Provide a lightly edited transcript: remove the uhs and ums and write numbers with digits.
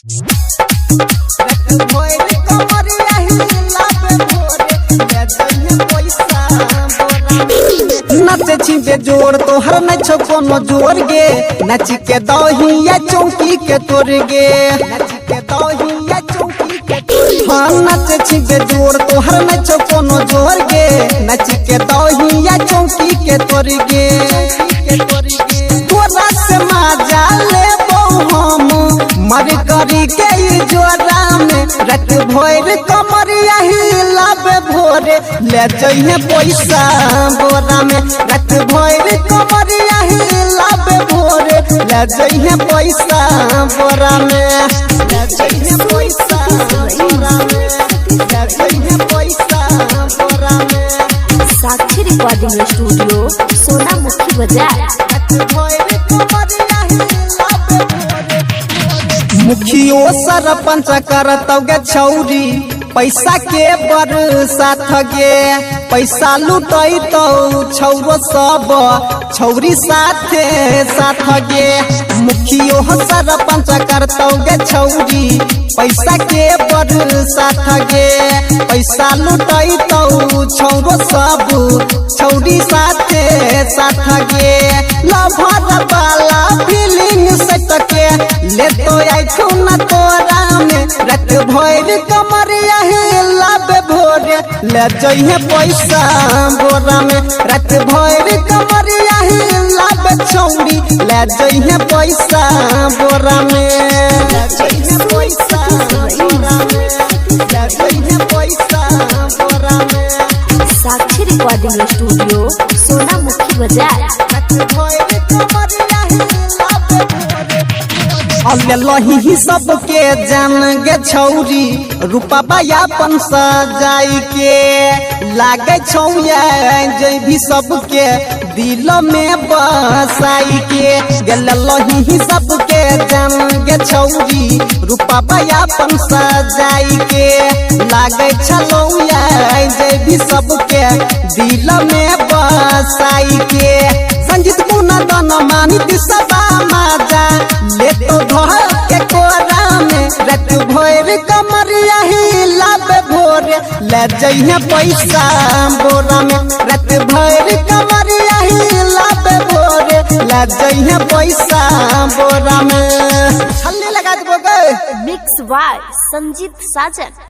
रात भर कमरिया हिलाबे भोरे ले जइहे पैसा बोरा में। नाचे छी बेजोर तोहर नै छौ कोनो जोर गे, नाच के दहिया चौकी के तोर गे, नाच के दहिया चौकी के तोर। हाँ नाचे छी बेजोर तोहर नै छौ कोनो जोर गे, नाच के दहिया चौकी के तोर गे, तोरा से मजा लेबौ हम मर करी के ई जोरा में। रात भर कमरिया हिलाबे भोरे ले जइहे पैसा बोरा में। रात भर कमरिया हिलाबे भोरे ले जइहे पैसा बोरा में, ले जइहे पैसा बोरा में, ले जइहे पैसा बोरा में। साक्षी रिकॉर्डिंग स्टूडियो सोनामुखी बाजार। रात भर कमरिया हिलाबे भोरे। मुखियो सरपंच करतौ गे छौरी पैसा के बरसात गे, पैसा लुटैतौ छौरो सब छौरी साथे साथ गे। मुखियो सरपंच करतौ गे छौरी पैसा के बरसात गे, पैसा लुटैतौ छौरो सब छौरी साथे साथ गे। लभर वाला फीलिंग सटके ले तो आई छौ न तोरा में। रात भर कमरिया हिलाबे भोरे ले जइहे पैसा बोरा में। रात भर कमरिया हिलाबे छौरी ले जइहे पैसा बोरा में, ले जइहे पैसा बोरा में, ले जइहे पैसा बोरा में। साक्षी रिकॉर्डिंग स्टूडियो सोनामुखी बाजार। रात भर कमरिया हिलाबे भोरे। अल्ले लही सबके जान गे छौरी रूपा अपन सजाई के, लागे छौया जै भी सबके दिल में बसाई के। गेल लही सबके जान गे छौरी रूपा अपन सजाई के, लागे छलौया जै भी सबके दिल में बसाई के। संजीत मुना दन मानी दिसबा माजा ले तो धर के कोरा में। रात भर कमरिया हिलाबे भोरे ले जइहे पैसा बोरा में। रात भर कमरिया हिलाबे भोरे ले जइहे पैसा बोरा में। छल्ली लगा देबो गे। Mix by Sanjeet Sajan.